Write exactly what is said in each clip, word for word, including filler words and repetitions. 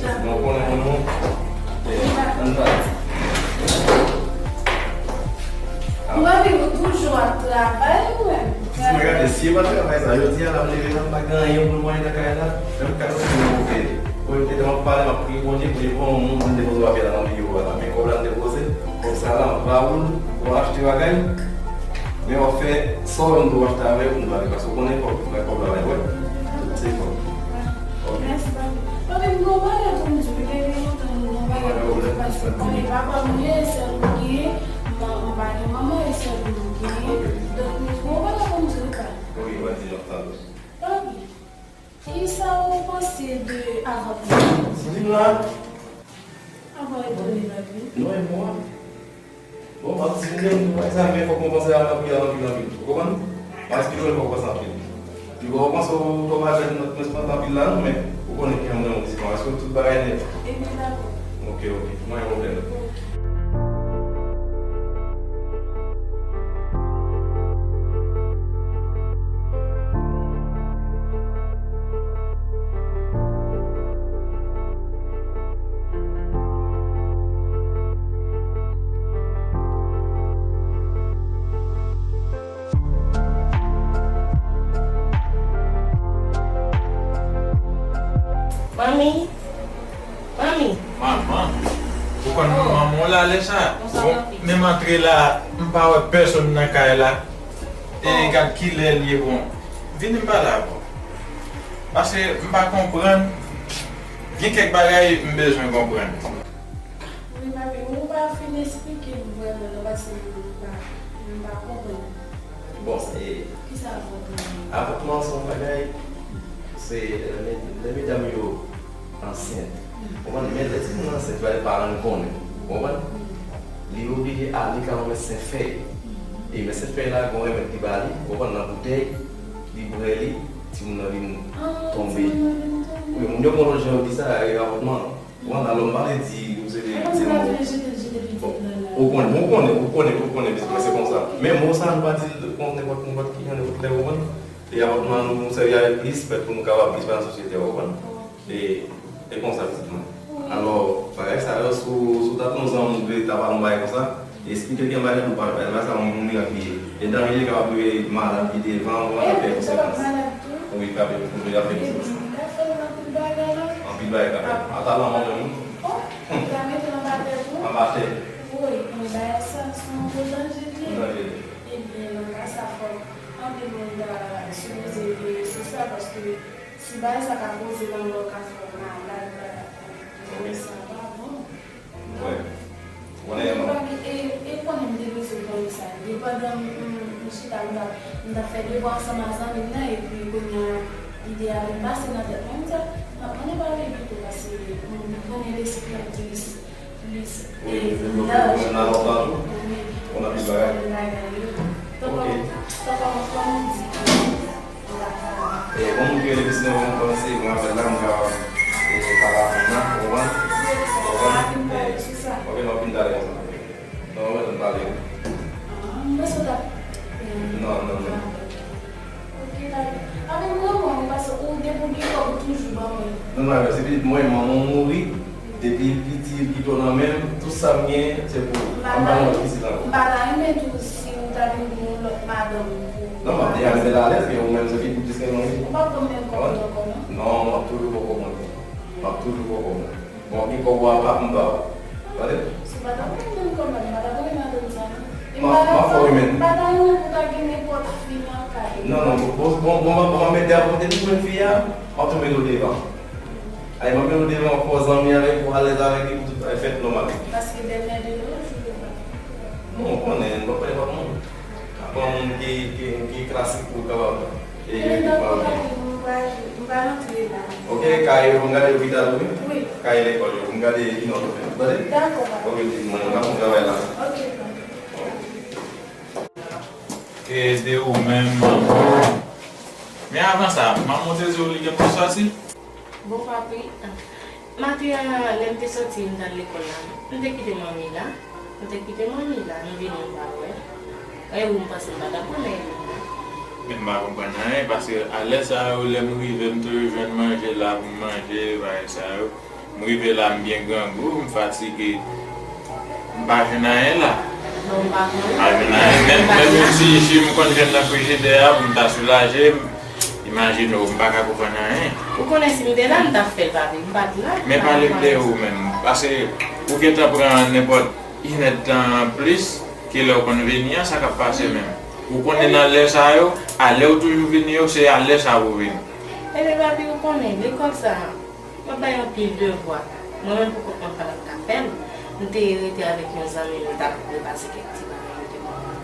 Mwen konnen moun ou. Ann pale. Ou pa vin, ou toujou ap travay ou menm. Mwen gade, si e pa travay sa, jodi a la m leve la, m pa gen anyen pou mwen nan kay la. Menm kado ki mwen ouvri. Ou te m ap pale, m ap priye Bondye, Bondye pran yon moun pou m depoze papye la nan biwo a la. Men kòb la m depoze, kòb sa la, m ba ou l, w a achte bagay. Men w ap fè sa w menm tou w achte avè l pou m pale. Paske w konnen kòb, kòb la bay wè. Tout se kòb. Ok. Mèsi, papi. Papi, m gon bagay pou m di w, wi, depi lontan m gon bagay pou m di w, paske konnen papa m ye, sèl ou genyen, m pa gen manman, e sèl ou genyen. Donk, m gon bagay pou m di w, pa. Wi, w a di, w ap tande. Papi, kisa ou panse de avòtman? Di m la. Avan etone, papi. Non, e mwa. Bon, m ap di w, men, bagay sa, men fòk mwen panse a anpil, anpil, anpil. Ou konprann? M ap eksplike w, fòk w panse anpil. Pi bon, ou panse w, ou pa jwenn nòt mwen panse anpil la, non, men ou konnen ki jan mwen renmen w, èske tout bagay nèt? Ebyen, dakò. Ok, ok. Mwen, yon pwoblèm. Manmi, manmi. Manman, ou konn manman w la lè sa? Bon, menm antre la, m pa wè pèsonn nan kay la. E gad kilè l ye, bon. Vini m pale avè w. Paske m pa konprann. Gen kèk bagay m bezwen konprann. Wi, papi, ou pa fin eksplike m vrèman, non, paske m pa, m pa konprann. Bon, e, kisa avòtman ye? Avòtman se yon bagay, se lè, lè medam yo ansent. Ou konprann? Men lè timoun ansent, fòk paran l konnen. Ou konprann? Li oblije ale ka yon medsen fèy. E medsen fèy la, gen yon remèd li ba li, ou konprann, nan boutèy, li bwè li, timoun nan vin tonbe. Wi, moun yo gen yon lòt jan yo di sa, e avòtman. Ou konprann, alò m pa vle di ou se de, se mo. Ou konnen, ou konnen, ou konnen, ou konnen, men se konsa. Men mo sa, nou pa di l kon nenpòt, nenpòt ki jan, nenpòt lè, ou konprann. E avòtman, nou sèvi avè l plis, pèt pou nou kapab plis pa nan sosyete a, ou konprann. E, e konsa, pitit mwen. Alò, bagay sa yo, si w, si w ta pran yon zanmi w vle ta pale yon bagay konsa, eksplike l gen bagay pou pale, bagay sa yon mirak li ye. E danje li kapab rive malad pi devan, ou konprann, fè konsekans. Wi, k ap rive, ap fè konsekans. Anpil bagay k ap fèt. Ata lanmò menm, wi. Anba tè. Wi, men bagay sa, se yon gwo danje li ye. Gwo danje li ye. Ebyen, nan ka sa, fòk anpil moun ta sipoze veye sou sa, paske si bagay sa ka koze lanmò, ka fè w malad, bagay, bagay sa pa bon. Wi. Ou konnen, e, e konnen m te bezwen konn sa. Depandan m, m, m chita, m t ap, m t ap fè devwa ansanm ak zanmi m nan, epi kounye a, ide a vin pase nan tèt mwen, m di, m ap mande pale pito, paske m konnen lespri an plis. Wi, li devlope pou mwen nan lontan tou. Wi. Konn anpil bagay. Konn bagay, wi. Tankou, tankou, kòm ou di, e, bon, moun ki rele Visnè, mwen panse, mwen avè l la, mwen kapab, e, pale avè l la, ou konprann? Ou konprann? E, ok, n ap vin talè konsa. Non, mwen, m pale, wi. Ah, mwen panse w t ap, e, non, non, non. Ok, dakò. Avèk manman w, paske ou depi w gen kòb ou toujou ban mwen. Non, non, se pitit mwen, manman w mouri. Depi l piti, l pito nan men m, tout sa m gen, se pou ou. M pa gen lòt pitit ankò. M pa ta renmen tou si ou ta vin gen yon lòt madanm pou. Non, m ap deja met l alèz, men ou menm se pitit ou plis ke mwen. Ou p ap ban m menm kòb ou ankò, non? Non, m ap toujou ba w kòb mwen. M ap toujou ba w kòb mwen. Bon, gen kòb ou apa, m ba ou. Tande? Si w pa ta renmen kòb la, m pa ta renmen madanm sa, non. E m pa ta renmen pou ta gen nenpòt fi nan kay. Non, non, bon, bon, bon, bon, m ap mete a kote pou jwenn fi a, m ap tou mete w devan. Ay, m ap mete w devan pou w zanmi avèk ou, alèz avèk li, pou tout bagay fèt nòmal. Paske bèlmè de nos jours yo pa. Non, ou konnen, m pa pale pa moun. Apa moun ki, ki, ki klasik pou w kapab. E, e, m pa, m pa, m pa rantre la. Ok, kay, ou gade lopital, wi? Wi. Kay lekòl, yo, m gade ki nòt ou fè. Tande? Dakò, pa. Ok, pitit mwen, n ap fè travay la. Ok, pa. Ede ou menm, manman. Men avan sa, manman w te di w li gen pou l sòti? Bon, papi, maten an, lè m te sòti, m t al lekòl la, m te kite manmi la. M te kite manmi la, m vini, m pa wè. E ou, m panse m pa t ap konnen e ou. Men m pa konprann anyen, paske a lè sa yo, lè m rive, m toujou jwenn manje la pou m manje, bagay sa yo. M rive la, m byen grangou, m fatige. M pa jwenn anyen la. Non, m pa konnen. M pa jwenn anyen. Menm, menm yon ti ji m konn jwenn nan frijidè a pou m ta soulaje m, imajine w, m pa ka konprann anyen. Ou konnen si m te la, m t ap fè l, papi. M pa t la. Men pale m de ou menm. Paske ou gentan pran nenpòt inèdtan anplis ke lè w konn vini an, sa k ap pase menm? Ou konnen nan lè sa yo, a lè w toujou vini yo, se a lè sa pou w vini. Ebyen, papi, ou konnen, lekòl sa a, m ap bay anpil devwa. Mwen menm, poukont mwen, m pa t ap ka fè l. M te rete avèk yon zanmi m, m t ap repase kèk ti bagay yo te ban mwen.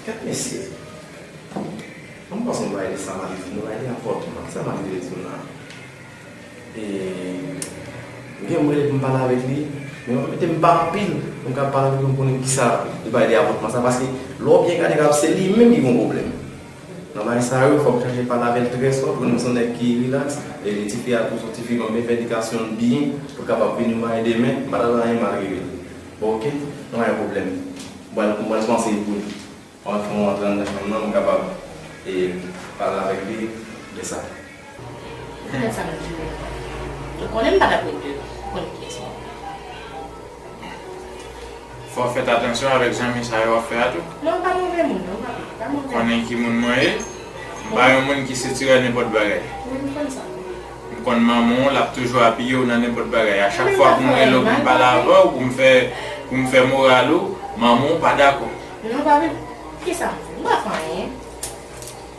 Gad mesye. Mwen panse m va rele sa m ap di nou la, li enpòtan. Sa m ap di nou la. E, m gen mwen pou m pale avèk li, men mwen mete m pa anpil pou m ka pale avèk li, pou m konnen kisa li bay de avòtman sa, paske lè w byen gade, se li menm ki gen pwoblèm. Nan bagay sa yo, fòk chèche pale avè l trè sòf, pou nou se yon nèg ki rilaks, e tifi a tou, se yon tifi konn byen fè edikasyon l byen, pou l kapab vin yon bagay demen, m pa ta anyen mal rele l. Bon, oke, nou pa gen pwoblèm. M pral, m pral panse pou li. Mwen fè yon antre anndan chanm nan, m kapab, e, pale avèk li de sa. Konnen sa m di w. Ou konnen m pa t ap ret de ou. Ou konnen kiyès mwen ye. Fò w fè atansyon avèk zanmi sa yo w ap fè a tou. Non, m pa move moun, non, papi. Pa move. Konnen ki moun mwen ye? M pa yon moun ki sitirè nenpòt bagay. Wi, m konn sa. M konn manman w, l ap toujou apiye w nan nenpòt bagay. A chak fwa pou m rele w, pou m pale avè w, pou m fè, pou m fè moral ou, manman w pa dakò. Non, papi, kisa m fè? M pa fè anyen.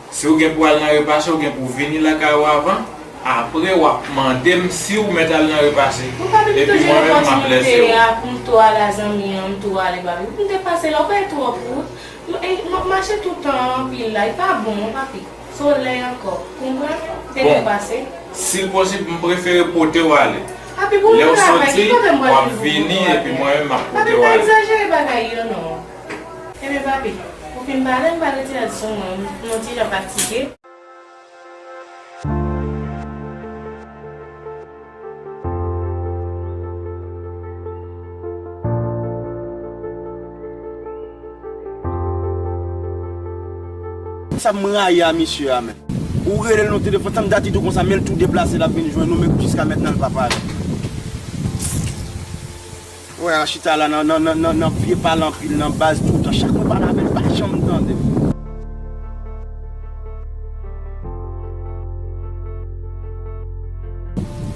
Si w gen pou al nan repase, w gen pou vini lakay ou avan. Apre, w ap mande m si w mèt al nan repase. Epi mwen menm, m ap lèse w. Pou m tou al a zanmi an, m tou ale, papi. M te pase la, ou pa twò kout. M, e, m ap mache toutan anpil la, e pa bon, papi. Solèy ankò. Konprann? Te byen pase. Si l posib, m prefere pote w ale. Papi, pou yon travay, ki kote m pral vin pou pote w ale? Lè w soti, w ap vini, epi mwen menm, m ap pote w ale. Papi, pa egzajere bagay yo, non. Ebyen, papi, ou fin pale, m pral retire l sou mwen, m yon ti jan fatige. Sa m rayi a misye a menm. Ou rele l nan telefòn, sa m ta di tou konsa, men l tou deplase, l ap vin jwenn ou, men jiska mentnan l pa pale. Wè, a chita la nan, nan, nan, nan, nan vye pale anpil, nan baz toutan. Chak mwen pale avè l, pa janm tande m.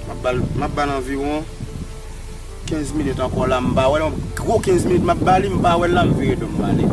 M ap ba l, m ap ba l anviwon kenz minit ankò la, m pa wè l, yon gwo kenz minit m ap ba li, m pa wè l la, m vire do m, m ale.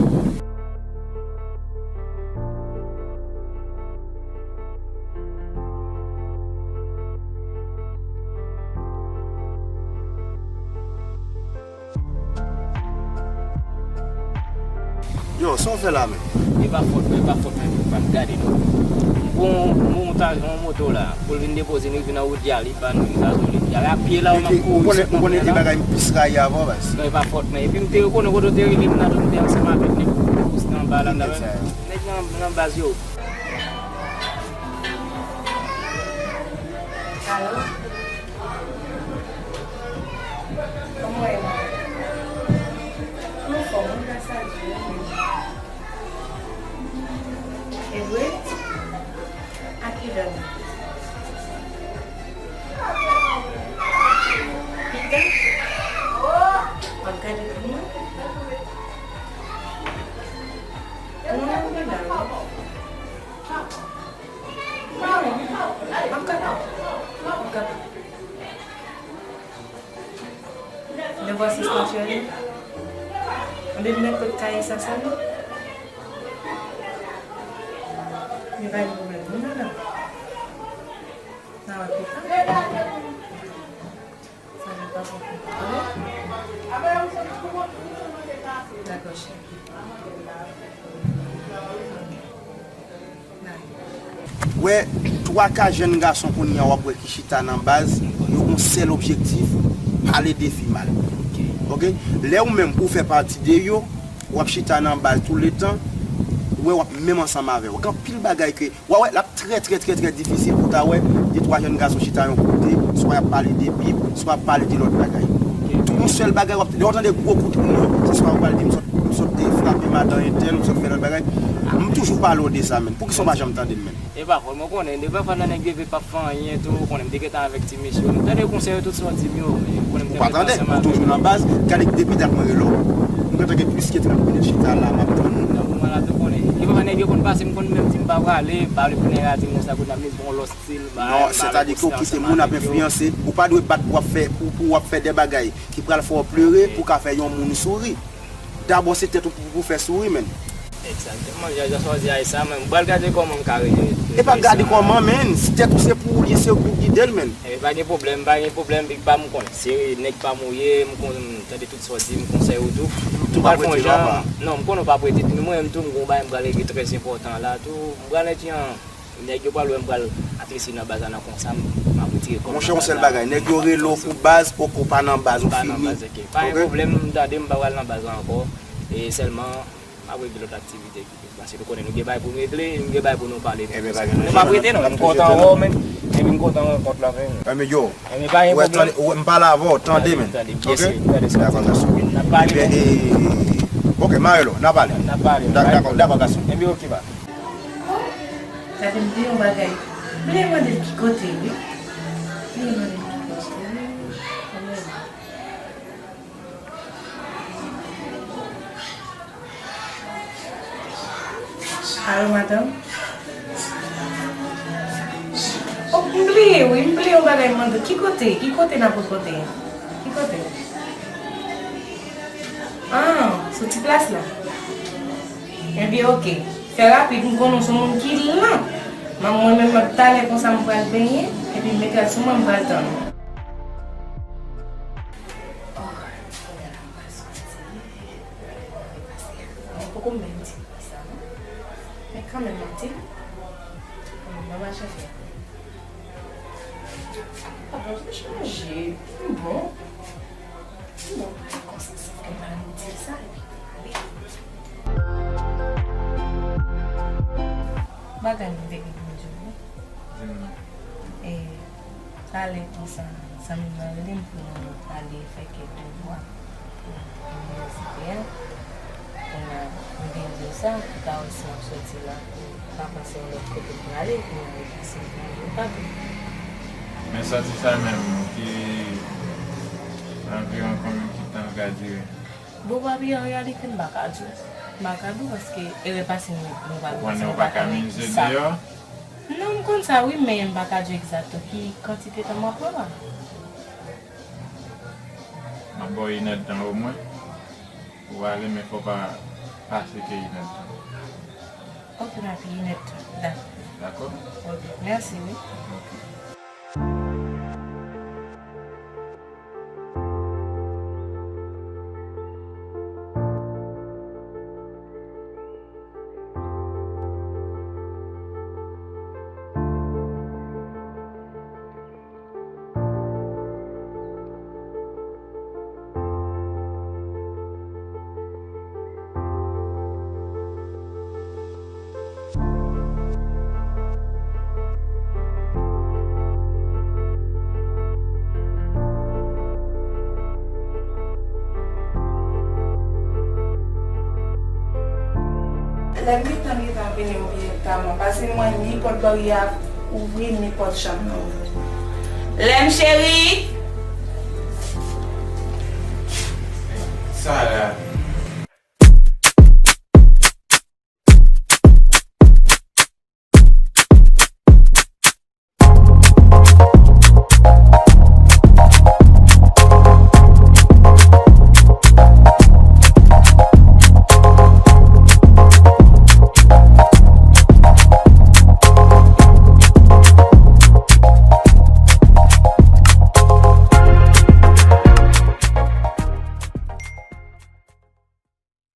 Yo, sa w fè la menm? E pa fòt mwen, e pa fòt mwen, pa m gade non. M pran yon, m pran yon ta-, yon moto la, pou l vin depoze nou, epi nan wout ya, li ban nou gazolin. Ya, a pye la, ou konnen, ou konnen ki bagay m plis rayi avè w, baz. Non, e pa fòt mwen. Epi m te rekonnen kote w te rele m nan, m te ansanm avèk nèg nan anba la, nèg nan, nan baz yo. Alo? Kòman w ye, mwen? Anfòm, mwen ka salye w, men. E vre? A kilè w? Pita? W ap gade pou mwen? Mwen, mwen la, wi. M ap kapab. M ap kapab. Devoir sispansyon li. Anben, m mèt pot kaye sa sèlman. Men pa gen pwoblèm non, madanm. N a wè pita. Sa va pase pou mwen. Dakò, cheri. Bye. Wè, twa ka jèn gason kounye a w ap wè ki chita nan baz, yo gon sèl objektif, pale de fi mal. Oke? Lè ou menm ou fè pati de yo, w ap chita nan baz touletan, ou wè w ap menm ansanm avè yo. Gen anpil bagay ke, w a wè, l ap trè, trè, trè, trè difisil pou w ta wè de twa jèn gason chita yon kote, swa y ap pale de Bib, swa y ap pale de lòt bagay. Yon sèl bagay, w ap, lè w tande gwo kout ri yo, se swa yo pral di m sòt sot te frape madan entèl, ou sot fè lòt bagay. M toujou pale w de sa, menn. Poukisa w pa janm tande m, menn? E pa fòt mwen konnen, depi anfan nan nèg yo vle p ap fè anyen tou, ou konnen m te gentan avèk ti mesye yo. Nou tande konsèy yo tout sa w di m yo, men ou konnen m te fèt ansanm avèk yo. Ou pa tande, ou toujou nan baz, gade depi dat mwen rele w. Nou gentan gen plis ke trant minit chita la, m ap tann ou. Donk, mwen la tou konnen. Depi anfan nèg yo konn pase, m konn menm di m pa prale, m pa vle konnen rate m konsa, kounye a m vin pran yon lòt stil, bagay, m pa vle konsidere ansanm avèk yo. Non, sètadi ke w kite moun ap enfliyanse, ou pa dwe bat pou w ap fè, pou, pou w ap fè de bagay ki pral fè w pleure, pou w ka fè yon moun souri. Dabò se tèt ou pou, pou fè souri, menn. Egzakteman, jan, jan sa w di a, e sa, men m pral gade kòman m ka rele. E pa gade kòman, menn. Tèt ou se pou ou li ye, se ou pou gide l, menn. E pa gen pwoblèm, pa gen pwoblèm, Big Pa, m konnen se nèg pa m ou ye, m konn, m tande tout sa w di, m konsèy ou tou. M pral fè yon jan, non, m konnen w p ap rete, men mwen menm tou, m gon bagay m pral regle trè enpòtan la tou. M pral enfiyan Nèg yo pral wè m pral atrese nan baz la nan konsa, m, m ap retire kò m nan baz la. Monchè, yon sèl bagay, nèg yo rele w pou baz, poko pa nan baz, ou fini. M pa nan baz, ok. Pa gen pwoblèm, m tande, m pa pral nan baz la ankò. E sèlman, m ap regle lòt aktivite ki, paske nou konnen nou gen bagay pou n regle, nou gen bagay pou nou pale. Ebyen, pa gen pwoblèm. Nou p ap rete non, m kontan wè w, men. Epi m kontan rankont la, men. Ebyen, yo, pa gen pwoblèm. Wè, m pale avè w, tande, men. Tande, tande, ok? Dakò, gason. N ap pale, men. Ebyen, e, ok, Marelo, n ap pale. N ap pale. Dakò, dakò, gason. Ebyen, ok, ba. Gade, m bliye yon bagay. M bliye mande l ki kote, wi. M bliye mande l ki kote, wi. Alo, madanm? Oh, m bliye, wi. M bliye yon bagay m mande. Ki kote? Ki kote n ap rankontre? Ki kote? Ah, sou ti plas la. Ebyen, oke. Fè rapid, m konnen w se yon moun ki lan. Mwen menm, mwen, talè konsa, m pral benyen, epi m mete l sou mwen, m pral tann ou. Oh, kounye a la, m pral soti. Mwen poko menm di li sa, non. Men kanmenm, m ap di l. Mwen, mwen chanje. Papa, m chanje. M bon. M bon, pale konsa, se ke m pa di l sa, epi pale. Bagay m te gen pou m di w, wi. Di m non. E, talè konsa, zanmi m nan rele m pou nou ale fè kèk devwa pou inivèsite a. Kounye a, m vin di w sa, pou ta wè si m ap soti la, pou m pa panse yon lòt kote pou m ale, pou m ale pase m pou m ale pati. Men soti sa menm, ki anviwon konbyen ki tan l ka dire? Bon, papi, an reyalite, m pa ka di w. M pa ka di w paske erè pase nou, nou pa gen. Ou konnen ou pa ka mize deyò? Non, m konn sa, wi, men m pa ka di w egzakte ki kantite tan m ap pran la. M ap ba w inèdtan omwen. Ou ale, men fò pa pase ke inèdtan. Ok, papi, inèdtan. Dakò. Dakò? Ok, mèsi, wi. Ok. Lè m gentan gentan vini oubyen ta mwen pase mwen ni pòt baryè a ouvri ni pòt chanm nan ouvri. Lèm cheri! Sa la.